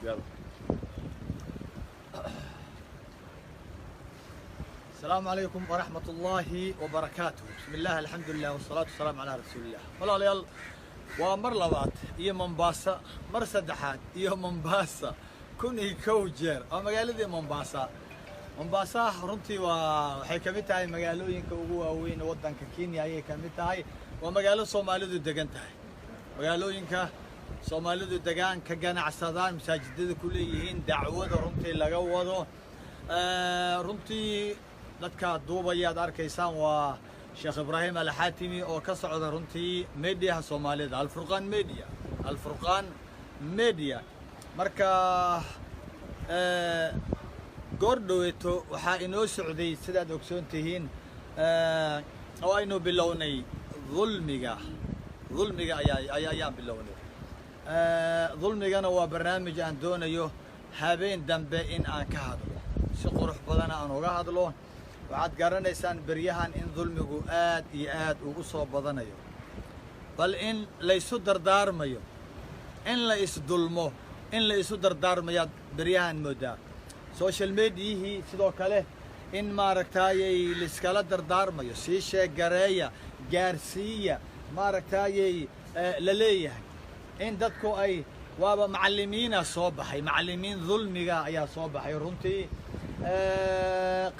يلا. السلام عليكم ورحمة الله وبركاته. بسم الله، الحمد لله، والصلاة والسلام على رسول الله. Walaalayaal, waa mar labaad iyo Mombasa, mar saddexaad iyo Mombasa, 1001 jeer waa magaaladii Mombasa. Mombasa runtii waxay ka mid tahay magaalooyinka ugu waaweyn waddanka Kenya ayay ka mid tahay. Waa magaalo Soomaalidu degan tahay, magaalooyinka Soomaalidu degaan, ka ganacsadaan, masaajidada ku leeyihiin, dacwada runtii laga wado. Runtii dadka duubaya aad arkaysaan waa Sheekh Ibraahim Alxaatimi oo ka socda runtii mediaha Soomaalida, Alfurqaan Media, Alfurqaan Media. Marka goor dhoweeto waxaa inoo socday, sidaad ogsoon tihiin, oo aynu bilownay dulmiga. Dulmiga ayaa ayaan bilownay. Dulmigana waa barnaamij aan doonayo habeen dambe in aan ka hadlo, si qurux badana aan uga hadlo. Waxaad garanaysaan beryahan in dulmigu aad iyo aad ugu soo badanayo, bal in laysu dardaarmayo in la isdulmo, in la isu dardaarmayaad beryahan moodaa. Social mediahii sidoo kale in maaragtaayay laiskala dardaarmayo, sii sheeggareeya, gaarsiiya, maaragtaayay la leeyahay, in dadku ay waaba macallimiina soo baxay, macallimiin dulmiga ayaa soo baxay runtii,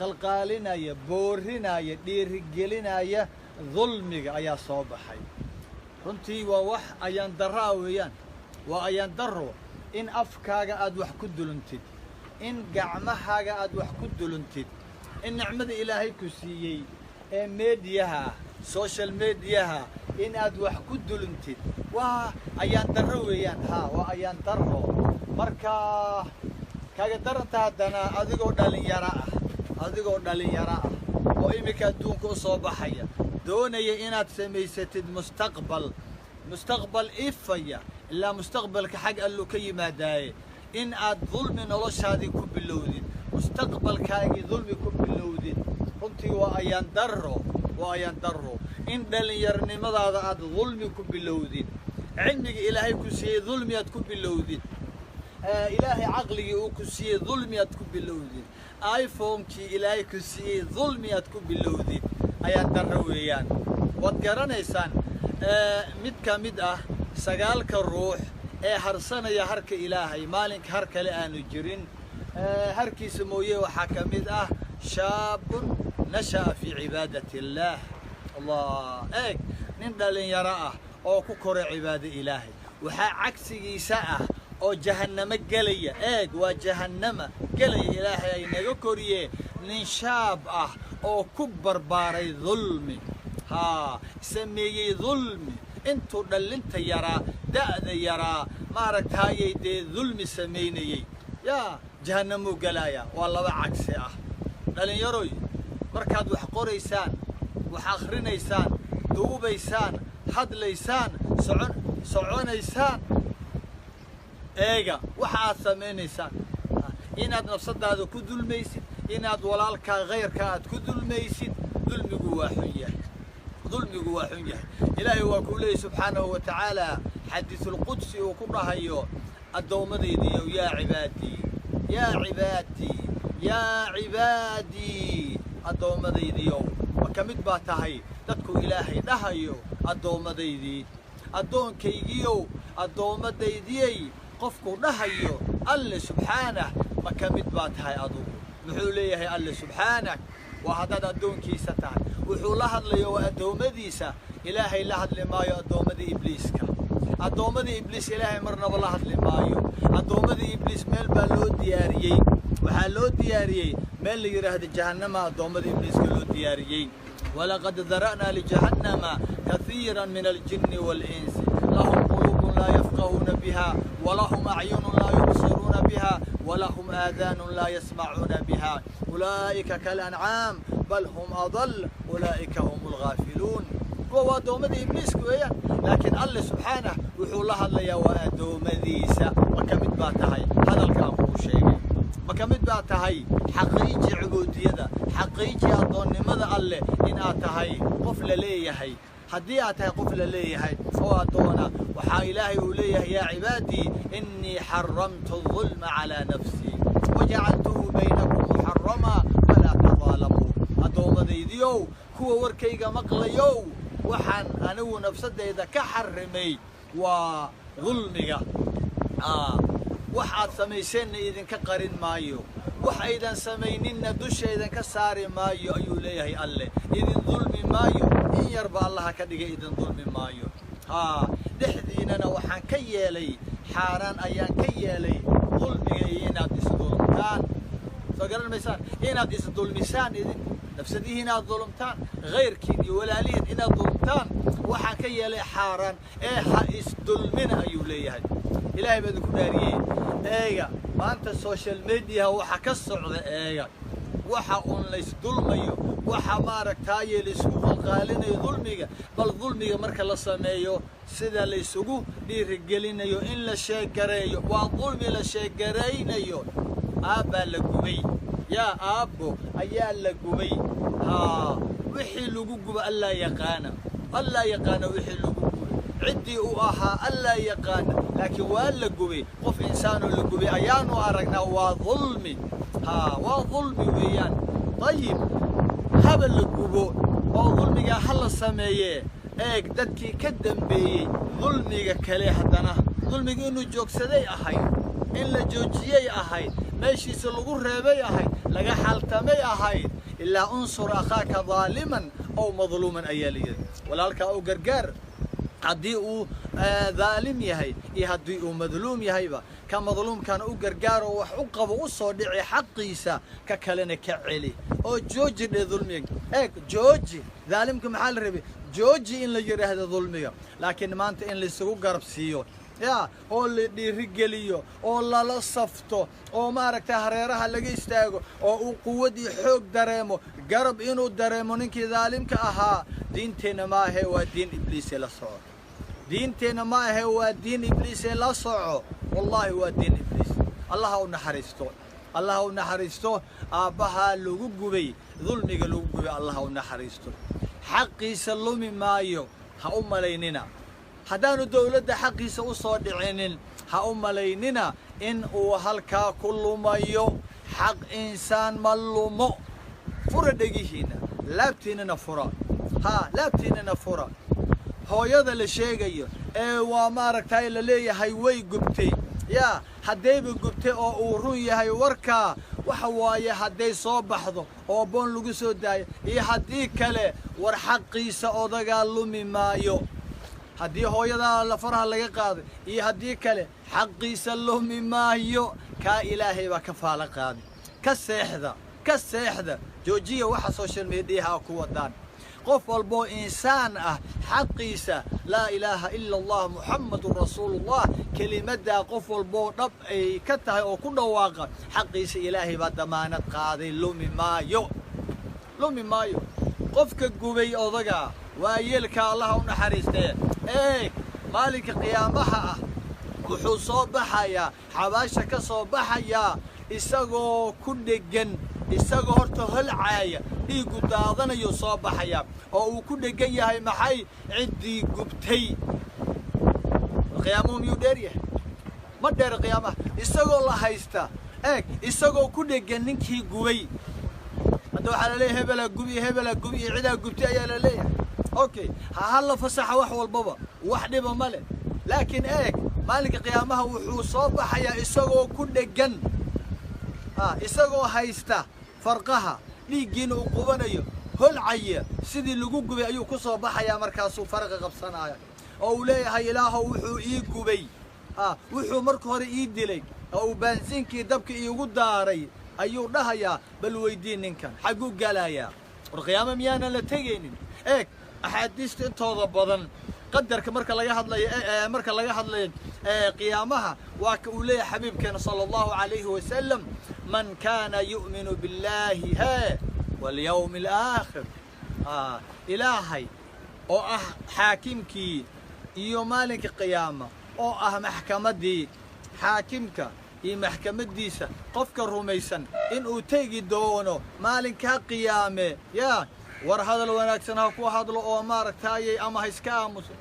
qalqaalinaya, boorinaya, dhiirigelinaya dulmiga ayaa soo baxay runtii. Waa wax ayaan darro ah weeyaan, waa ayaan darro in afkaaga aad wax ku duluntid, in gacmahaaga aad wax ku duluntid, in nicmada Ilaahay ku siiyey ee mediaha ah, social mediaha, in aad wax ku duluntid waa ayaan darro weeyaan. Ha, waa ayaan darro. Marka kaaga daranta haddana adigoo dhalinyaro ah, adigoo dhalinyaro ah oo iminka adduunka u soo baxaya, doonaya inaad samaysatid mustaqbal, mustaqbal ifaya, ilaa mustaqbalka xag Allu ka yimaadaaye, in aad dulmi noloshaadii ku bilowdid, mustaqbalkaagii dulmi ku bilowdid, runtii waa ayaan darro, waa ayaan darro in dhallinyarnimadaada aad dulmi ku bilowdid, cilmiga Ilaahay ku siiyey dulmi aad ku bilowdid, Ilaahay caqligii uu ku siiyey dulmi aad ku bilowdid, iPhonekii Ilaahay ku siiyey dulmi aad ku bilowdid, ayaan darro weeyaan. Waad garanaysaan mid ka mid ah sagaalka ruux ee harsanaya harka Ilaahay maalinka har kale aanu jirin harkiisa mooye, waxaa ka mid ah شاب نشأ في عبادة الله. Allah, eeg, nin dhalinyaro ah oo ku koray cibaado Ilaahay. Waxaa cagsigiisa ah oo jahannamo gelaya, eeg, waa jahannama gelaya, Ilaahay ay naga koriye, nin shaab ah oo ku barbaaray dulmi, haa, sameeyey dulmi intuu dhallinta yaraa, da'da yaraa, maaragtaayay dee dulmi samaynayey, yaa jahannamuu gelaya. Waa laba cagsi ah. Dhallinyaroy, markaad wax qoraysaan, wax akhrinaysaan, duubaysaan, hadlaysaan, soconaysaan, eega waxa aad samaynaysaan, inaad nafsadaada ku dulmaysid, inaad walaalkaa khayrka aad ku dulmaysid. Dulmigu waa xun yahay, dulmigu waa xun yahay. Ilaahay waa kuu leeyay subxaanahu wa tacaala xadiisulqudsi uu ku dhahayo: "Addoommadaydiiyow, يا عبادي، يا عبادي، يا عبادي." Addoommadaydiiyow, ma ka mid baa tahay dadku Ilaahay dhahayo adoommadaydii, addoonkaygiyow, adoommadaydiyey? Qofku dhahayo Alle subxaanah, ma ka mid baa tahay adugu? Muxuu leeyahay Alle subxaanah? Waa haddaad addoonkiisa tahay. Wuxuu la hadlayo waa addoommadiisa. Ilaahay la hadli maayo addoommadii Ibliiska. Addoommadii Ibliis Ilaahay marnaba la hadli maayo. Addoommadii Ibliis meel baa loo diyaariyey. Waxaa loo diyaariyey meel la yidhaahdo jahannama addoommada Ibliiska loo diyaariyey. ولقد ذرأنا لجهنم كثيرا من الجن والإنس، لهم قلوب لا يفقهون بها، ولهم أعين لا يبصرون بها، ولهم آذان لا يسمعون بها، أولئك كالأنعام بل هم أضل، أولئك هم الغافلون. Kuwa waa addoomadii Ibliiska weeyaan, laakiin Alle subxaanah wuxuu la hadlayaa waa addoommadiisa. Ma ka mid baa tahay hadalka aan kuu sheegay? Ma ka mid baa tahay? Xaqiiji cubuudiyada, xaqiiji addoonnimada Alleh, in aad tahay qof la leeyahay. Haddii aad tahay qof la leeyahay oo oo addoona. Waxaa Ilaahay uu leeyahay: yaa cibaadii, innii xaramtu dulma calaa nafsii wajacaltuhu baynakum muxarama falaa tadaalamuu. Addoommadaydiiow, kuwa warkayga maqlayow, waxaan anigu nafsadayda ka xarimay waa dulmiga. Wax aad samayseenna idinka qarin maayo, wax aydan samayninna dusha idinka saari maayo, ayuu leeyahay Alleh. Idin dulmi maayo, in yarba Allaha ka dhigay, idin dulmi maayo. Haa, dhexdiinana waxaan ka yeelay xaaraan, ayaan ka yeelay dulmiga iyo inaad isdulumtaan. Soo garan maysaan inaad isdulmisaan, idin nafsadihiin inaad dulumtaan, khayrkiin iyo walaalihiin inaad dulumtaan waxaan ka yeelay xaaraan, ee ha isdulmina, ayuu leeyahay. Ilaahay baa idinku dhaariyey, eega maanta social mediaha waxa ka socda, eega waxa uun laysdulmayo, waxa maaragtaaye laysku qalqaalinayo dulmiga. Bal dulmiga marka la sameeyo sida laysugu dhiirigelinayo in la sheegareeyo, waa dulmi la sheegaraynayo. Aabbaa la gubay, yaa aabbo ayaa la gubay. Haa, wixii lagu gubo Allaa yaqaana, Allaa yaqaana wixii lagu gubay, ciddii uu ahaa Allaa yaqaana, laakiin waa la gubay. Qof insaanoo la gubay ayaanu aragnaa. Waa dulmi, haa, waa dulmi weeyaan. Dayib, haba la gubo oo dulmigaa ha la sameeyee, eeg dadkii ka dambeeyey dulmiga kale. Haddana dulmiga inuu joogsaday ahayd, in la joojiyey ahayd, meeshiisa lagu reebay ahayd, laga xaltamay ahayd. Ilaa unsur akhaaka daaliman ow madluuman ayaa la yidhi. Walaalkaa u gargaar haddii uu daalim yahay iyo haddii uu madluum yahayba. Ka madluumkana u gargaaro, wax u qabo, u soo dhici xaqiisa, ka kalena ka celi oo jooji dhe dulmiga. Eeg, jooji daalimka, maxaa la rabay? Jooji in la yidhaahdo dulmiga. Laakiin maanta in laysugu garab siiyo yaa, oo la dhiirigeliyo, oo lala safto, oo maaragtay hareeraha laga istaago, oo uu quwad iyo xoog dareemo, garab inuu dareemo ninkii daalimka ahaa, diinteenna ma ahe, waa diin Ibliisee la soco. Diinteenna ma ahe, waa diin Ibliisee la soco. Wallaahi waa diin Ibliis. Allaha u naxariisto, Allaha u naxariisto aabbahaa lagu gubay dulmiga lagu gubay. Allaha u naxariisto. Xaqiisa lumi maayo, ha u malaynina. Haddaanu dawladda xaqiisa u soo dhicinin, ha u malaynina in uu halkaa ku lumayo. Xaq insaan ma lumo. Fura dhegihiinna, laabtiinnana fura, haa, laabtiinnana fura. Hooyada la sheegayo ee waa maaragtay la leeyahay way gubtay, yaa haddayba gubtay oo uu run yahay warkaa, waxa waaye hadday soo baxdo oo boon lagu soo daayo iyo haddii kale, war xaqiisa odagaa lumi maayo. Haddii hooyadaa la faraha laga qaaday iyo haddii kale, xaqiisa lumi maayo. Kaa Ilaahay baa ka faalo qaaday. Ka seexda, ka seexda, joojiya waxa social mediaha ku wadaan. Qof walboo insaan ah xaqiisa, laa ilaaha ila Allah, Muxammadun rasuulullah, kelimaddaa qof walboo dhab ay ka tahay oo ku dhawaaqa, xaqiisa Ilaahay baa damaanad qaaday, lumi maayo, lumi maayo. Qofka gubay odagaa waa yeelka, Allaha u naxariistee, eeg maalinka qiyaamaha ah wuxuu soo baxayaa, xabaasha ka soo baxayaa isagoo ku dheggan, isagoo horta holcaaya, dhiiggu daadanayuu soo baxayaa, oo uu ku dheggan yahay maxay? Ciddii gubtay. Qiyaamuhu miyuu dheer yahay? Ma dheer qiyaamaha. Isagoo la haysta, eeg, isagoo ku dheggan ninkii gubay. Hadda waxaa la leeyahay hebelaa gubi, hebelaa gubi iyo cidaa gubtay ayaa la leeyahay. Okay, ha hala fasaxa, wax walbaba wax dhiba ma leh, laakiin eeg maalinka qiyaamaha wuxuu soo baxayaa isagoo ku dheggan, isagoo haysta farqaha, dhiiggiina uu qubanayo, holcaya sidii lagu gubay ayuu ku soo baxayaa. Markaasuu faraqa qabsanaya oo uu leeyahay: Ilaahow, wuxuu ii gubay, wuxuu marka hore ii dilay oo uu baansiinkii dabka iigu daaray, ayuu dhahayaa. Bal weydii ninkan xagguu galayaa? War qiyaamo miyaanan la tegaynin? Eeg axaadiista intooda badan qadarka marka laga hadlayo, marka laga hadlayo qiyaamaha, waa ka uu leeyahay xabiibkeena sala Allahu calayhi wasalam: man kaana yu'minu billahi hee walyawmi alaakhir, Ilaahay oo ah xaakimkii iyo maalinka qiyaama oo ah maxkamaddii, xaakimka iyo maxkamaddiisa qofka rumaysan inuu tegi doono maalinkaa qiyaame, yaa war hadal wanaagsan ha ku hadlo oo maaragtaayey ama ha iska aamuso.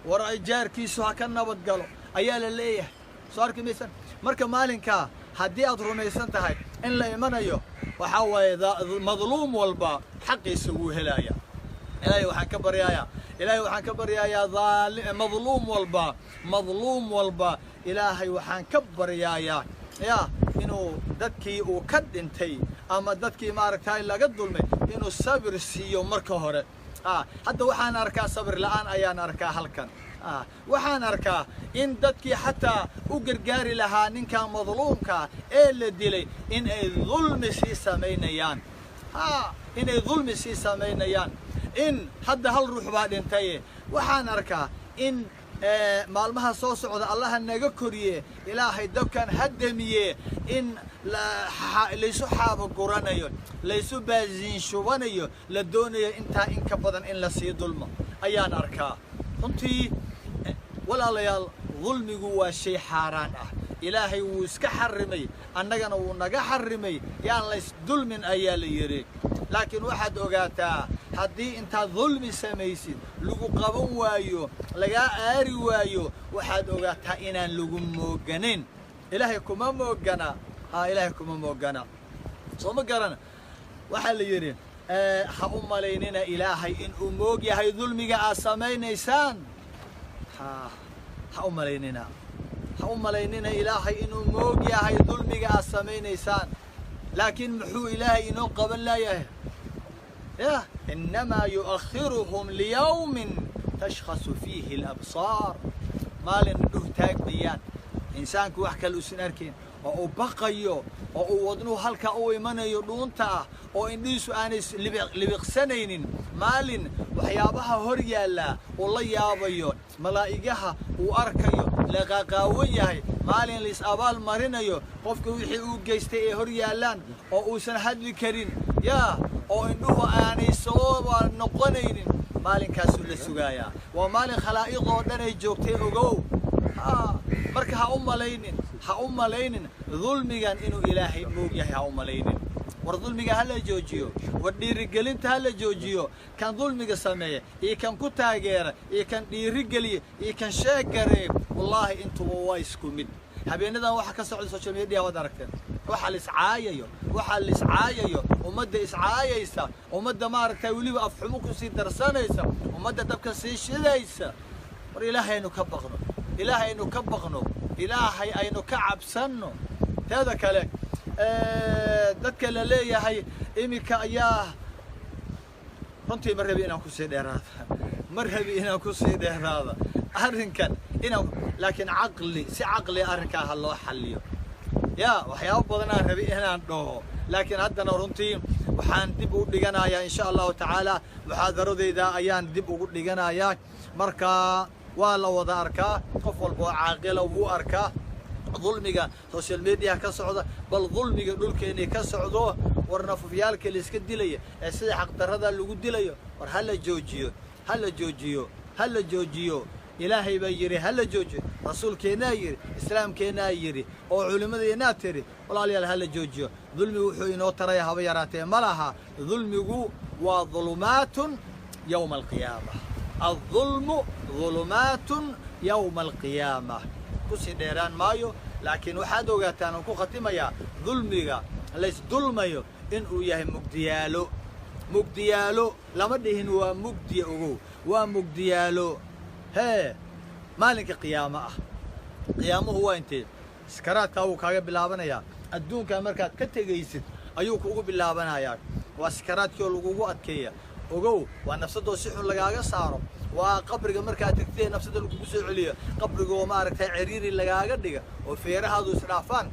War jaarkiisu ha ka nabad galo ayaa la leeyahay. Soo arki maysan? Marka maalinkaa haddii aad rumaysan tahay in la imanayo, waxaa waaye madluum walba xaqiisa wuu helayaa. Ilaahay waxaan ka baryayaa, Ilaahay waxaan ka baryayaa madluum walba, madluum walba Ilaahay waxaan ka baryayaa ya inuu dadkii uu ka dhintay ama dadkii maaragtay laga dulmay inuu sabir siiyo marka hore. Hadda waxaan arkaa sabir la'aan ayaan arkaa halkan. Waxaan arkaa in dadkii xataa u gargaari lahaa ninka madluumka ee la dilay in ay dulmi sii samaynayaan, inay dulmi sii samaynayaan. In hadda hal ruux baa dhintaye, waxaan arkaa in maalmaha soo socda, Allaha naga koriye, Ilaahay dabkan ha demiye, in laysu xaabo guranayo, laysu baasiin shubanayo, la doonayo intaa in ka badan in lasii dulmo ayaan arkaa. Runtii walaalayaal, dulmigu waa shay xaaraan ah. Ilaahay wuu iska xarrimay, annagana wuu naga xarrimay. Yaan lays dulmin ayaa la yidhi, laakiin waxaad ogaataa haddii intaad dulmi samaysid lagu qaban waayo, lagaa aari waayo, waxaad ogaataa inaan lagu mooganayn. Ilaahay kuma moogana, ha, Ilaahay kuma moogana. Soo ma garan? Waxaa la yidhi ha u malaynina Ilaahay inuu moog yahay dulmiga aad samaynaysaan. Ha u malaynina, ha u malaynina Ilaahay inuu moog yahay dulmiga aad samaynaysaan. Laakiin muxuu Ilaahay inoo qaban laayahay? Yah, innamaa yu'akhiruhum liyawmin tashkhasu fiihi alabsaar. Maalin indhuhu taagmayaan, insaanku wax kale uusan arkayn, oo uu baqayo, oo uu wadnuhu halkaa u imanayo dhuunta ah, oo indhihiisu aanay libiqsanaynin, maalin waxyaabaha hor yaallaa uu la yaabayo, malaa'igaha uu arkayo, la qaqaawan yahay, maalin lais abaal marinayo qofka wixii uu geystay ay hor yaallaan, oo uusan hadli karin, yaa, oo indhuhu aanay soo noqonaynin, maalinkaasuu la sugaayaa. Waa maalin khalaa'iq oo dhan ay joogtay, ogow. Ha, marka ha u malaynin, ha u malaynin dulmigan inuu Ilaahay moog yahay, ha u malaynin. War dulmiga ha la joojiyo, war dhiirigelinta ha la joojiyo. Kan dulmiga sameeya iyo kan ku taageera iyo kan dhiirigeliya iyo kan sheegaree, wallaahi intuba waa isku mid. Habeenadan waxa ka socda social media waad aragteen. Waxaa la iscaayayo, waxaa la iscaayayo, ummadda iscaayaysa, ummadda maaragtay weliba afxumo kusii darsanaysa, ummadda dabka sii shidaysa. War Ilaahay aynu ka baqno, Ilaahay aynu ka baqno, Ilaahay aynu ka cabsanno. Teeda kale, dadka la leeyahay iminka ayaa, runtii ma rabi inaan kusii dheeraada, ma rabi inaan kusii dheeraada arrinkan inaan, laakiin caqli, si caqli arrinkaa ha loo xalliyo. Ya, waxyaabo badan aan rabi inaan dhaho, laakiin haddana runtii waxaan dib u dhiganayaa insha Allahu tacaala muxaadaradeyda ayaan dib ugu dhiganayaa. Marka waa la wada arkaa, qof walba oo caaqila wuu arkaa dulmiga social media ka socda, bal dulmiga dhulkeennii ka socdo. War nafufyaalka la iska dilaya ee sida xaqdarrada lagu dilayo, war ha la joojiyo, ha la joojiyo, ha la joojiyo. Ilaahay baa yidhi ha la joojiyo, rasuulkeennaa yidhi, islaamkeennaa yidhi, oo culimmadeennaa tiri. Walaalayaal, ha la joojiyo dulmigu. Wuxuu inoo taraya haba yaraatee ma laha. Dulmigu waa dulumaatun yowma alqiyaama, aldulmu dulumaatun yowma alqiyaama. Kusii dheeraan maayo, laakiin waxaad ogaataan aan ku khatimayaa dulmiga laysdulmayo inuu yahay mugdiyaalo. Mugdiyaalo lama dhihin, waa mugdiya, ogow, waa mugdiyaalo hee maalinka qiyaamo ah. Qiyaamuhu waa intee? Sakaraadkaa wuu kaaga bilaabanayaa. Adduunkaa markaad ka tegaysid ayuu kugu bilaabanayaa. Waa sakaraadkii oo lagugu adkeeya, ogow, waa nafsadoo si xun lagaaga saaro, waa qabriga markaad tegtee nafsada lagugu soo celiyo, qabrigoo maaragtay ciriiri lagaaga dhiga oo feerahaadu isdhaafaan,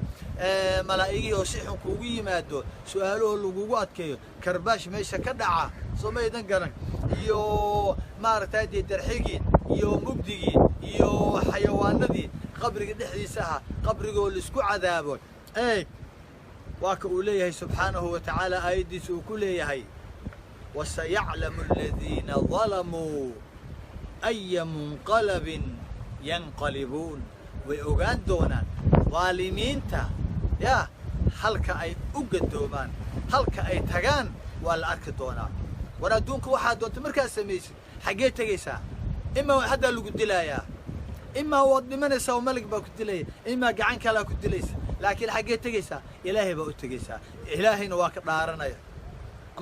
malaa'igihii oo si xun kuugu yimaado, su-aalahoo lagugu adkeeyo, karbaash meesha ka dhaca, soo maydan garan, iyo maaragtay dee darxigii iyo mugdigii iyo xayawaanadii qabriga dhexdiisa ahaa, qabrigoo laisku cadaabo. Eeg, waa ka uu leeyahay subxaanahu wa tacaala aayaddiisa uu ku leeyahay: wasayaclamu aladiina dalamuu aya munqalabin yanqalibuun. Way ogaan doonaan daalimiinta yaa halka ay u gadoomaan, halka ay tagaan waa la arki doonaa. War adduunka waxaad doonta markaad samaysid, xaggee tegaysaa? Imaa haddaa lagu dilayaa, imaa waad dhimanaysaa oo malig baa ku dilaya, imaa gacan kalaa ku dilaysa, laakiin xaggee tegaysaa? Ilaahay baa u tegaysaa. Ilaahayna waa ka dhaaranaya.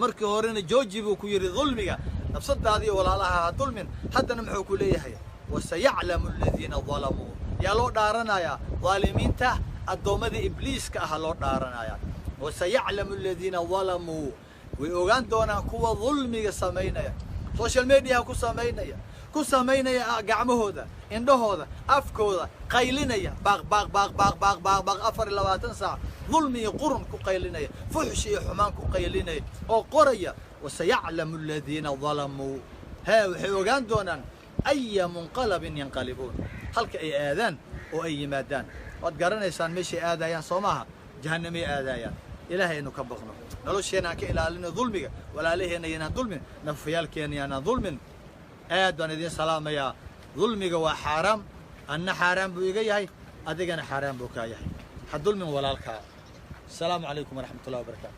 Markii horena jooji buu ku yidhi dulmiga, nafsadaadiiyo walaalaha ha dulmin. Haddana muxuu ku leeyahay? Wasayaclamu aladiina dalamuu. Yaa loo dhaaranayaa? Daalimiinta, addoommadii ibliiska aha loo dhaaranayaa. Wasayaclamu aladiina dalamuu, way ogaan doonaan kuwa dulmiga samaynaya, social mediaha ku samaynaya, ku samaynaya gacmahooda, indhahooda, afkooda, qaylinaya, baaq baaq baaq baaq baaq baaq baaq, 24 saac dulmi iyo qurun ku qaylinaya, fuxsh iyo xumaan ku qaylinaya oo qoraya. Wasayaclamu aladiina dalamuu, hee, waxay ogaan doonaan aya munqalabin yanqalibuun, halka ay aadaan oo ay yimaadaan. Waad garanaysaan meeshay aadayaan, soo maaha? Jahannamay aadayaan. Ilaahay aynu ka baqno, nolosheenna aan ka ilaalino dulmiga, walaalaheenna yaynaan dulmin, nafafyaalkeenna yaanaan dulmin. Aad baan idiin salaamayaa. Dulmiga waa xaaraam, anna xaaraan buu iga yahay, adigana xaaraan buu kaa yahay. Ha dulmin walaalkaa. Asalaamu calaykum waraxmat ullahi wabarakaatu.